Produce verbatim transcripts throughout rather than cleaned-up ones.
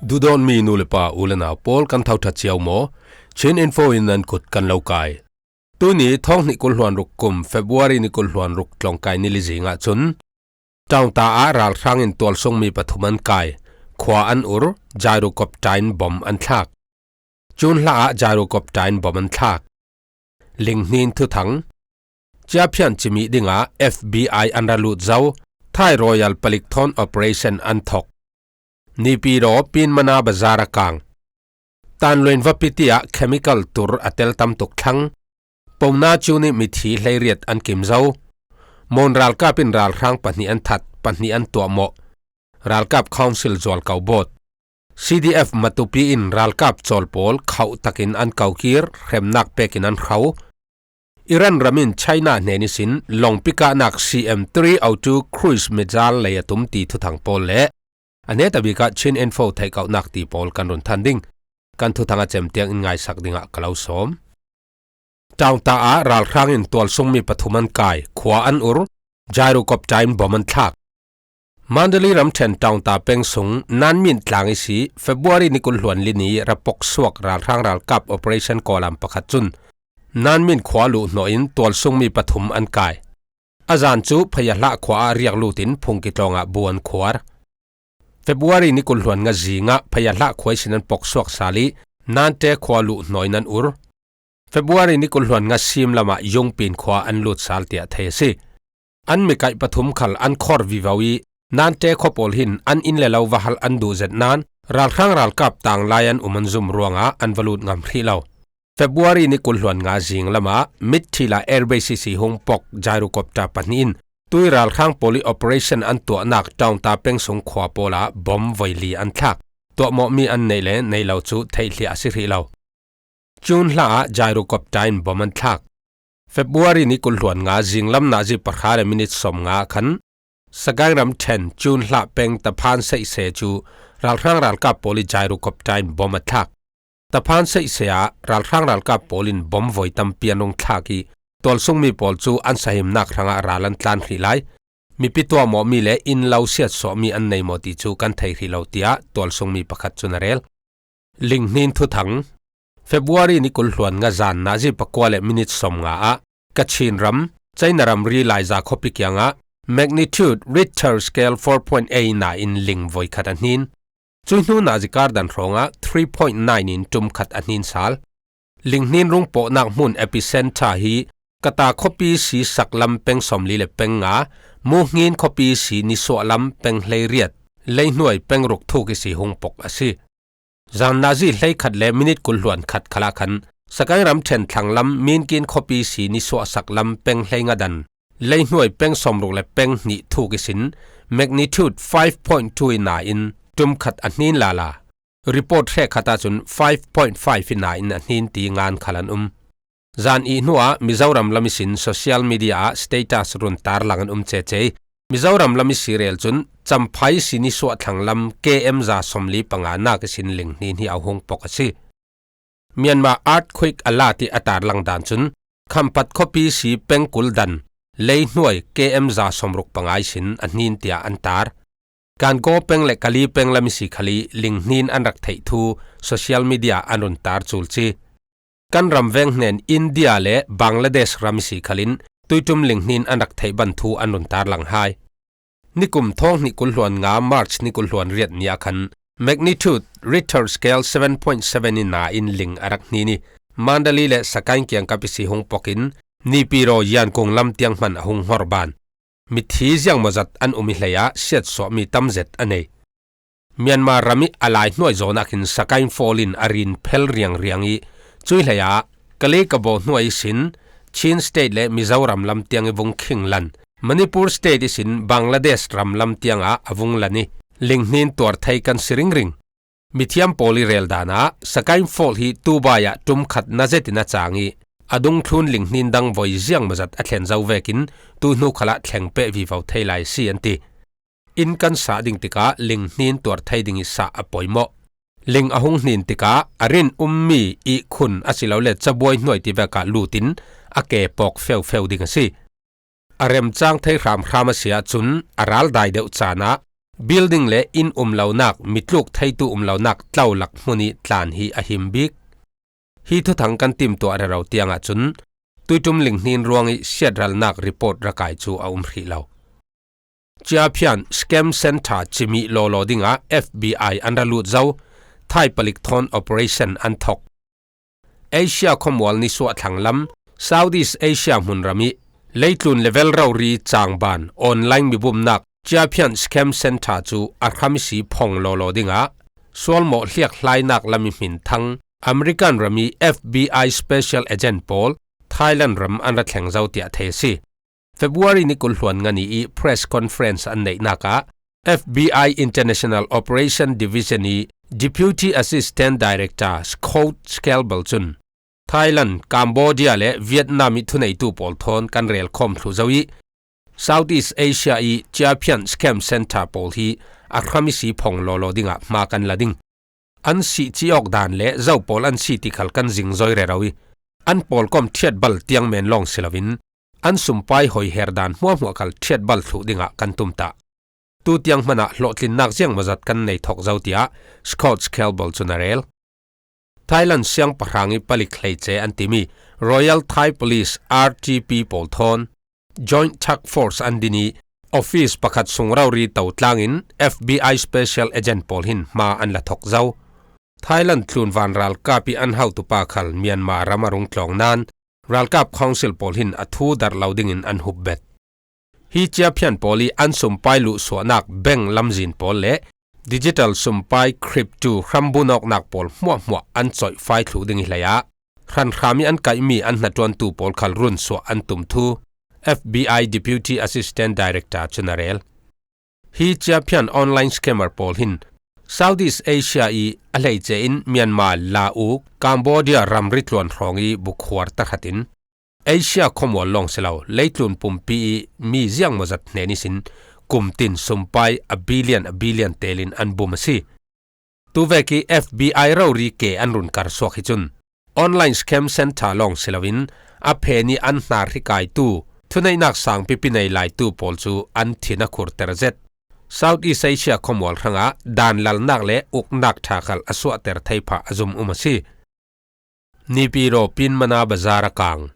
Duhdawtmi nu le pa, u le nau pawl, kan tho ṭha cio maw? Chin Info in nan kut kan lo kai. Tuni thawng hnih kul hluan ruk kum February ni kul hluan ruk tlawngkai ni li zingah chun Taungta ah ralhrang in tualsung mi pathum an kai, khua an ur, gyrocopter in bom an thlak. Cun hla ah gyrocopter in bom an thlak. Linghnin thuthang. Ciaphian cimih dingah F B I an ra lut zo, Thai Royal palik thawn operation an thawk. Nipiro Pinmana Bazar a kang. Tanluin vapiti ah chemical tur a tel tam tuk thlang. Pona cu nih mithi hleiriat an kim zo. Mon ralkap in ralhrang pahnih an that, pahnih an tuahmawh. Ralkap Council zualko bawt. C D F Matupi in ralkap cawl pawl khauh takin an kokir, hremnak pekin an hro. Iran ram in China hnen ihsin lawngpi kahnak C M three oh two cruise missile lei a tum ti thuthang pawl le a netabik ah Chin Info theihkohnak ti pawl kan run than ding. Kan thuthang a cem tiang in ngaisak dingah ka lo sawm. Taungta ah ralhrang in tualsung mi pathum an kai, khua an ur, gyrocopter in bom an thlak. Mandalay ramṭhen Taungta peng sung Nanmin tlang ihsi February ni kul hluan li ni ra poksuak ralhrang ralkap operation kawlam pakhat cun Nanmin khua luh hnawh in tualsung mi pathum an kai. A zan cu Phayahlah khua ah riak lut in phungki tlawng ah bu an khuar. February ni kul hluan nga zingah Phayahlah khua ihsin an poksuak sal ih Nante khua luh hnawh in an ur. February ni kul hluan nga sim lamah Yungpin khua an lut sal tiah thei a si. An mikaih pathum khal an khor vivo ih Nante khua pawl hin an inn le lo va hal an duh zet nain ralhrang ralkap tanglai an um an zum ruangah an va lut ngam hrih lo. February ni kul hluan nga zing lamah Mithila Airbase ihsi hung pok gyrocopter pahnih in tui ralhrang pawl ih operation an tuahnak Taungta peng sung khua pawl ah bom voi li an thlak. Tuahmawhmi an neih le nei lo cu theihhliah a si hrih lo. Cun hla ah gyrocopter in bom an thlak. February ni kul hluan nga zinglam nazi pahra le minit sawm nga khan Sagaing ramṭhen Cun hlah peng Taphan Seihse cu ralhrang ralkap pawl ih gyrocopter in bom a thlak. Taphan Seihse ah ralhrang ralkap pawl in bom voi tampi an rung thlak ih tualsungmi pawl cu an sahimnak hrangah ral an tlan hrih lai. Mipi tuahmawhmi le inn lo siatsuahmi an nei maw ti cu kan thei hrih lo, tiah tualsungmi pakhat cun a rel. Linghnin thuthang. February ni kul hluan nga zan nazi pakua le minit sawm nga ah Kachin ram, China ramri Laiza khuapi kiangah magnitude Richter scale four point eight nain ling voikhat a hnin. Cui hnu nazi kar dan hrawngah three point nine in ṭum khat a hnin sal. Linghnin rung pawhnak hmun epicenter hi Kata khuapi si saklam peng sawmli le peng nga, Muhngin khuapi si nisuahlam peng hleiriat, leihnuai peng ruk thuk ihsi hung pok a si. Zan nazi hleikhat le minit kul hluan khat khalah khan Sagaing ramṭhen thlanglam Minkin khuapi si nisuah saklam peng hleinga dan, leihnuai peng sawmruk le peng hnih thuk ihsin magnitude five point two ina in ṭum khat a hnin lala. Report hrekkhat ahcun five point five ina in a hnin ti ngan khal an um. Zan ih hnuah Mizoram lam ihsin social media ah status run tarlang an um cece. Mizoram lam ihsi rel cun Champhai si nisuah thlanglam K M za sawmli panga nak ihsin linghnin hi a hung pok a si. Myanmar earthquake alert ih a tarlang dan cun Khampat khuapi si pengkul dan leihnuai K M za sawmruk panga ihsin a hnin tiah an tar. Kangaw peng le Kali peng lam ihsi khal ih linghnin an rak theih thu social media an run tar culci. Kan ram veng hnen India le Bangladesh ram ihsi khalin tuiṭum linghnin an rak theih ban thu an run tarlang hai. Nikum thawng hnih kul hluan nga March ni kul hluan riat ni ah khan magnitude Richter scale seven point seven ina in ling a rak hnin ih Mandalay le Sagaing kiangkap ihsi hung pokin Nipiro Yangon lam tiang hman a hung hngor ban. Mithi ziangmawzat an um ih hleiah siatsuahmi tam zet a nei. Myanmar ram ih a laihnuai zawn ah khin Sagaing Fault in a rin phel riangriang ih cui hleiah Kalay-Kabaw hnuai ihsin Chin State le Mizoram lam tiang ih vung khinglan, Manipur State ihsin Bangladesh ram lam tiangah a vung lan ih linghnin tuar thei kan si ringring. Mithiam pawl ih rel dan ah Sagaing Fault hi tubai ah ṭum khat na zetin a cang ih a dungthlun linghnin dang voi ziangmawzat a thlen zo vekin tuihnu khalah thleng peh vivo thei lai a si an ti. Inn kan sah ding tikah linghnin tuar thei ding ih sah a poimawh. Ling a hung hnin tikah a rin ummi ihkhun asilole cabuai hnuai tivek ah lut in a ke pawk feufeu ding a si. A remcang thei hramhram a si ahcun a ral dai deuh caan ah building le inn um lonak, mi tluk theitu um lonak tlo lak hmun ih tlan hi a him bik. Hi thuthang kan timtuah rero tiang ahcun tuiṭum linghnin ruang ih siatralnak report ra kai cu a um hrih lo. Ciaphian scam centre cimih lawlaw dingah F B I an ra lut zo, Thai palik thawn operation an thok. Asia khuamual nisuah thlang lam, Southeast Asia hmunram ih leitlun level rori cangban online mibumnak ciaphian scam centre cu a hram ihsi phong lawlaw dingah sualmawh hliakhlainak lam ih hminthang American ram ih F B I special agent pawl Thailand ram an ra thleng zo tiah thei a si. February ni kul hluan nga ni ih press conference an neihnak ah F B I International Operation Division ih Deputy Assistant Director Scott Skelbel cun Thailand, Cambodia le Vietnam ih thuneitu pawl thawn kan relkhawm thluh zo ih Southeast Asia ih ciaphian scam centre pawl hi a hram ihsi phong lawlaw dingah hma kan la ding. An sih cih awk dan le zo pawl an si ti khal kan zingzoi rero ih an pawlkom ṭhiatbal tiang men lawng si loin an sumpai hoiher dan hmuahhmuah khal ṭhiatbal thluh dingah kan tumtah. Tutiang hmanah hlawhtlinnak ziangmawzat kan nei thawk zo, tiah Scott Skelbel cun a rel. Thailand siangpahrang ih palik hleice an timi Royal Thai Police, R T P, pawl thawn Joint Task Force an din ih office pakhat sung rori to tlangin F B I special agent pawl hin hma an la thawk zo. Thailand tlunvan ralkap ih an hotupa khal Myanmar ram a rung tlawng nain ralkap council pawl hin a thu darh lo dingin an hupbet. Hi ciaphian pawl ih an sumpai luhsuahnak bank lamzin pawl le digital sumpai crypto hrambun awknak pawl hmuahhmuah an coihfai thluh ding ih hleiah hranhram ih an kaihmi an hnaṭuantu pawl khal runsuah an tum thu F B I Deputy Assistant Director cun a rel. Hi ciaphian online scammer pawl hin Southeast Asia ih a hleice in Myanmar, Laos, Cambodia ramri tluan hrawng ih bukhuar tahratin Asia khuamual lawng si lo, leitlun pumpi ih mi ziangmawzat hnen ihsin kumtin sumpai a billion a billion telin an bum a si. Tuvek ih F B I rori ke an run karsuak hi cun online scam centre lawng si loin a phen ih an hnar hikaitu, thuneihnak sangpipi nei laitu pawl cu an thin a khurter zet. Southeast Asia khuamual hrangah danlalnak le uknak ṭha khal a suahter thei phah a zum um a si. Nipiro Pinmana Bazar a kang.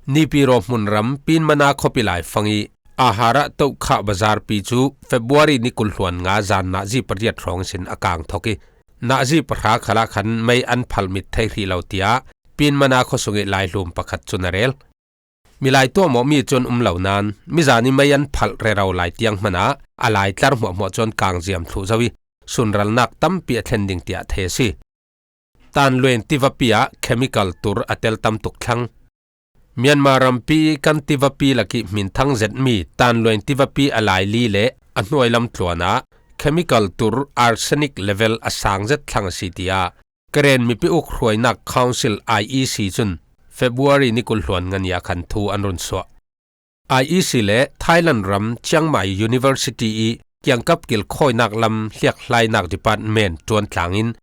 Nipiro hmunram Pinmana khuapi laifang ih Ahara Tokha Bazar pi cu February ni kul hluan nga zan nahzi pariat hrawng ihsin a kang thok ih, nahzi pahra khalah khan mei an phalh mit thei hrih lo, tiah Pinmana khuasung ih laihlum pakhat cun a rel. Milai tuahmawhmi cu an um lo nain mizan ih mei an phalh rero lai tiang hmanah a laitlar hmuahhmuah cu an kang ziam thluh zo ih sunralnak tampi a thlen ding tiah thei a si. Tanluen tivapi ah chemical tur a tel tam tuk thlang. Myanmar rampi ih kan tivapi lakih hminthang zetmi Tanluen tivapi a laili le a hnuailam tluan ah chemical tur arsenic level a sang zet thlang a si, tiah Karen mipi ukhruainak Council, I E C, cun February ni kul hluan nga ni ah khan thu an run suah. I E C le Thailand ram Chiang Mai University ih kiangkap kilkhawinak lam hliakhlainak department ṭuan tlangin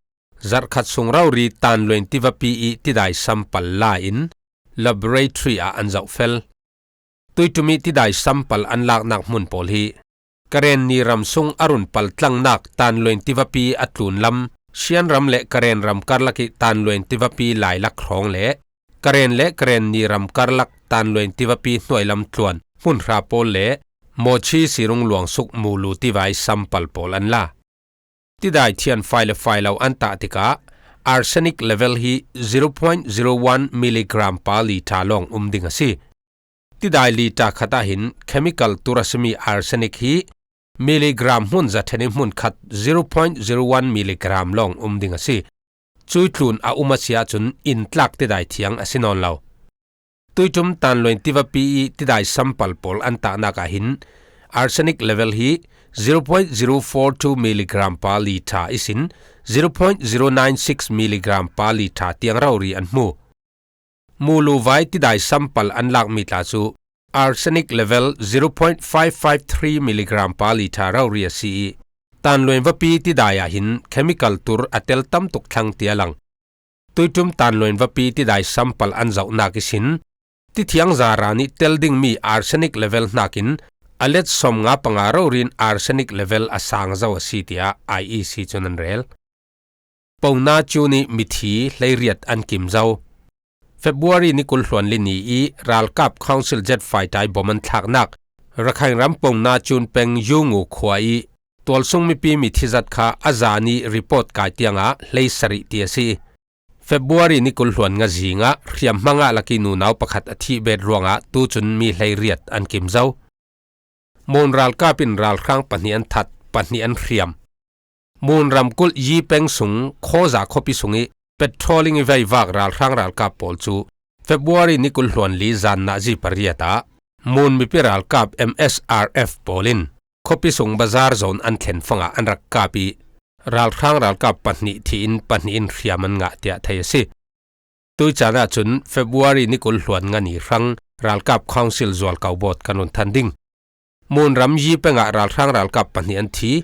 zarhkhat sung rori Tanluen tivapi ih tidai sampal la in laboratory ah an zohfel. Tuiṭum ih tidai sampal an laknak hmun pawl hi Karen ni ram sung a run paltlangnak Tanluen tivapi a tlunlam, Shan ram le Karen ram karlak ih Tanluen tivapi lailak hrawng le Karen le Karen ni ram karlak Tanluen tivapi hnuailam tluan hmunhra pawl le Mawchi sirung luangsuk Mulu tivai sampal pawl an la. Tidai thian fai le fai lo an tah tikah arsenic level hi zero point zero one milligram per litre lawng um ding a si. Tidai litre khat ah hin chemical tur a simi arsenic hi milligram hmun za ṭhen ih hmun khat zero point zero one milligram lawng um ding a si. Cui tlun a um a si ahcun inn tlak tidai thiang a si nawn lo. Tuiṭum Tanluen tivapi ih tidai sampal pawl an tahnak ah hin arsenic level hi zero point zero four two milligram per litre ihsin zero point zero nine six milligram per litre tiang rori an hmu. Mulu vai tidai sampal an lakmi tla cu arsenic level zero point five five three milligram per litre rori a si ih, Tanluen vapi tidai ah hin chemical tur a tel tam tuk thlang tiah lang. Tuiṭum Tanluen vapi tidai sampal an zohnak ihsin tithiang zaran ih tel dingmi arsenic level hnakin a let sawmnga panga rori-in arsenic level a sang zo a si, tiah I E C cun an rel. Pona Chun ih mithi hleiriat an kim zo. February ni kul hluan li ni ih ralkap Council jet fighter ih bom an thlaknak Rakhine ram Pona Chun peng Yungu khua ih tualsung mipi mithi zat kha a zan ih report kai tiangah hleisarih ti a si. February ni kul hluan nga zingah hriamhma ngah lak ih nunau pakhat a thih bet ruangah tucun mi hleiriat an kim zo. Mun ralkap in ralhrang pahnih an that, pahnih an hriam. Mun ramkulh Yi peng sung Khawza khuapi sungih patrolling ih veivak ralhrang ralkap pawl cu February ni kul hluan li zan nazi pariat ah Mun mipi ralkap M S R F pawl in khuapi sung bazar zone an thlen fangah an rak kap ih ralhrang ralkap pahnih thi in pahnih in hriam an ngah tiah thei a si. Tui caan ahcun February ni kul hluan nga ni hrang ralkap Council zualko bawt kan run than ding. Mun ram Yi pengah ralhrang ralkap pahnih an thi,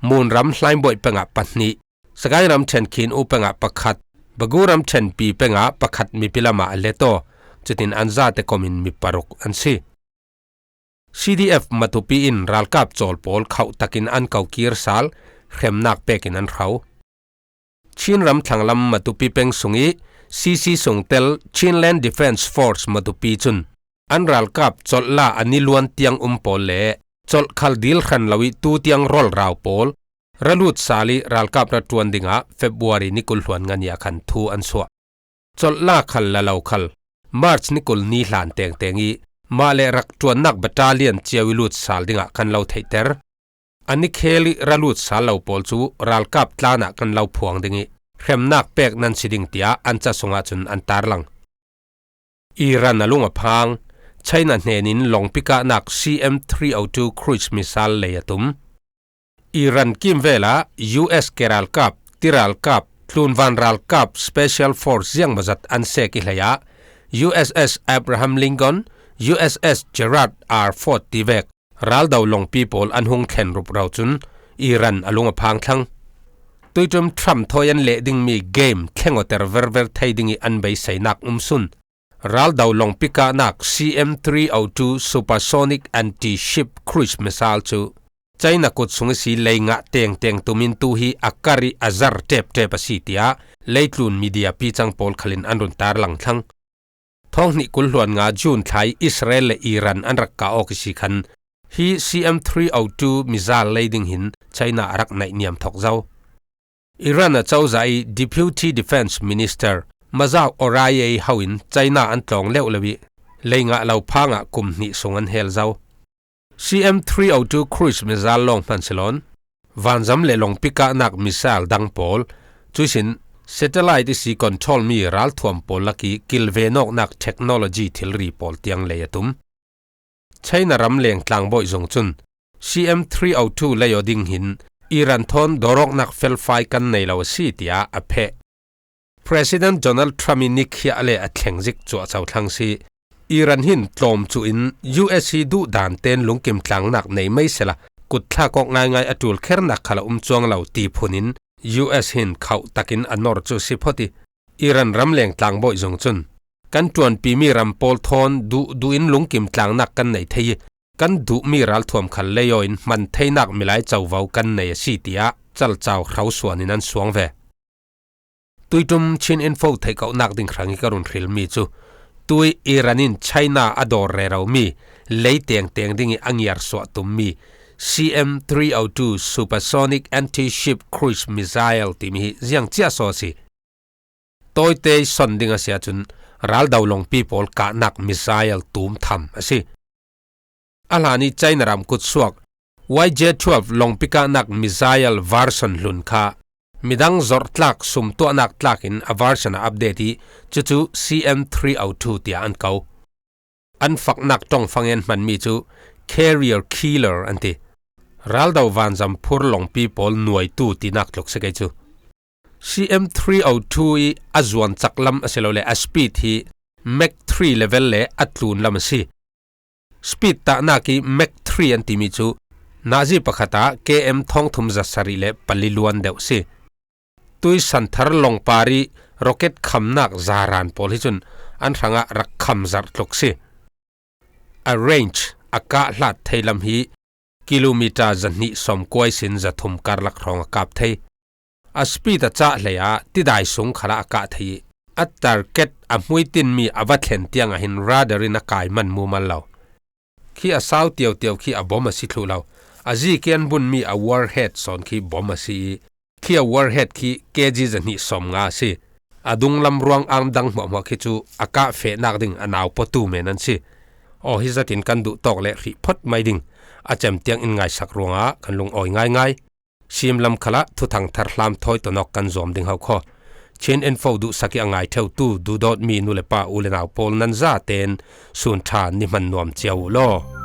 Mun ram Hlainbuaih pengah pahnih, Sagaing ram ṭhen Khin U pengah pakhat, Bagu ram ṭhen Pi pengah pakhat mipi lamah a let aw, cutin an zate komin mi paruk an si. C D F Matupi in ralkap cawl pawl khauh takin an ko kir sal, hremnak pekin an hro. Chin ram thlanglam Matupi peng sungih C C sungtel Chinland Defence Force Matupi cun an ralkap colh la a ni luan tiang um pawl le colh khal dil hran lo ih tu tiang rolrau pawl ra lut sal ih ralkap ra ṭuan dingah February ni kul hluan nga ni ah khan thu an suah. Colh la khal la lo khal March ni kul ni hlan tengteng ih mah le rak ṭuannak battalion cio ih lut sal dingah kan lo theihter. A ni khel ih ra lut sal lo pawl cu ralkap tlan ah kan lo phuang ding ih hremnak pek nan si ding tiah an ca sungah cun an tarlang. Iran a lung a phang, China hnenin lawngpi kahnak C M three oh two cruise missile lei a tum. Iran kimvel ah U S ke ralkap, ti ralkap, tlunvan ralkap, special force ziangmawzat an sek ih hleiah U S S Abraham Lincoln, U S S Gerald R Ford tivek raldo lawngpi pawl an hung thlen rupro cun Iran a lung a phang thlang. Tuiṭum Trump thawi an leh dingmi game thleng awter verver thei ding ih an beiseinak um sun. Raldo lawngpi kahnak C M three oh two supersonic anti-ship cruise missile cu China kut sung ihsi lei ngah tengteng tumin tu hi a kar ih a zar ṭepṭep a si, tiah leitlun media picang pawl khalin an run tarlang thlang. Thawng hnih kul hluan nga June thla ih Israel le Iran an rak kah awk ihsi khan hi C M three oh two missile lei ding hin China a rak naih niam thok zo. Iran a cozah ih Deputy Defence Minister Mazar Oraye ho in China an tlawng leuh lo ih lei ngah lo phang ah kum hnih sung an hel zo. C M three oh two cruise missile lawng hman si loin vanzam le lawngpi kahnak missile dang pawl, cuihsin satellite ihsi control mi ralthuam pawl lak ih kilven awknak technology thilri pawl tiang lei a tum. China ram leng tlangbawi zung cun C M three oh two lei aw ding hin Iran thawn dawrawknak felfai kan nei lo a si, tiah a pheh. President Donald Trump ih nikhiah le a thleng zik cuahco thlang si. Iran hin tlawm cuh in U S hi duh dan tein lungkim tlangnak nei mai sehla kut thlak awk ngaingai a ṭul khernak khal a um cuang lo ti phun in U S hin khauh takin a nor cu si phawt ih Iran ram leng tlangbawi zung cun kan ṭuanpimi ram pawl thawn duh duh in lungkim tlangnak kan nei thei ih kan duhmi ralthuam khal lei aw in hman theinak milai covo kan nei a si, tiah calcau hrosuan in an suang ve. Tuiṭum Chin Info theihkohnak ding hrang ih ka run hrilmi cu tui Iran in China a dawr reromi lei tengteng ding ih a ngiarsuah tummi C M three oh two supersonic anti-ship cruise missile timi hi ziang ciah saw a si. Tawite ih son ding a si ahcun raldo lawngpi pawl kahnak missile tum tham a si. A hlan ih China ram kutsuak Y J twelve lawngpi kahnak missile version hlun kha midang zorhtlak sumtuahnak tlakin a version a update ih cucu C M three oh two tiah an ko. An faknak ṭongfang in hmanmi cu carrier killer an ti. Raldo vanzam phur lawngpi pawl nuaitu tinak tluk si kei cu. C M three oh two ih a zuan cak lam asilole a speed hi Mach three level le a tlun lam a si. Speed tahnak ih Mach three an timi cu nazi pakhat ah K M thawngthum zasarih le pali luan deuh a si. Tui santhar lawngpar ih rocket khamnak zaran pawl hi cun an hrangah rak kham zarh tluk si. A range, a kah hlat thei lam hi kilometer zahnih sawmkua ihsin zathum karlak hrawng a kap thei. A speed a cah hlei a tidai sung khalah a kah thei ih, a target a hmuitinmi a va thlen tiang ah hin radar in a kai man mumal lo. Khi a sau tiautiau khi a bom a si thluh lo. A zikian bunmi a warhead sawn khi bom a si ih, khi a warhead khi K G zahnih sawmnga a si. A dunglam ruang ang dang hmuahhmuah khi cu a kah fehnak ding a naupaw tu men an si. Aw, hi zatin kan duh tawk le hrih phot mai ding a cem tiang in ngaisak ruangah kan lungawi ngaingai. Simlam khalah thuthang thar hlam thawi tawnawk kan zuam ding ho khaw. Chin Info duhsak ih a ngai ṭheutu duhdawtmi nu le pa u le nau pawl nan zaten sun ṭha ni hman nuam cia uh law.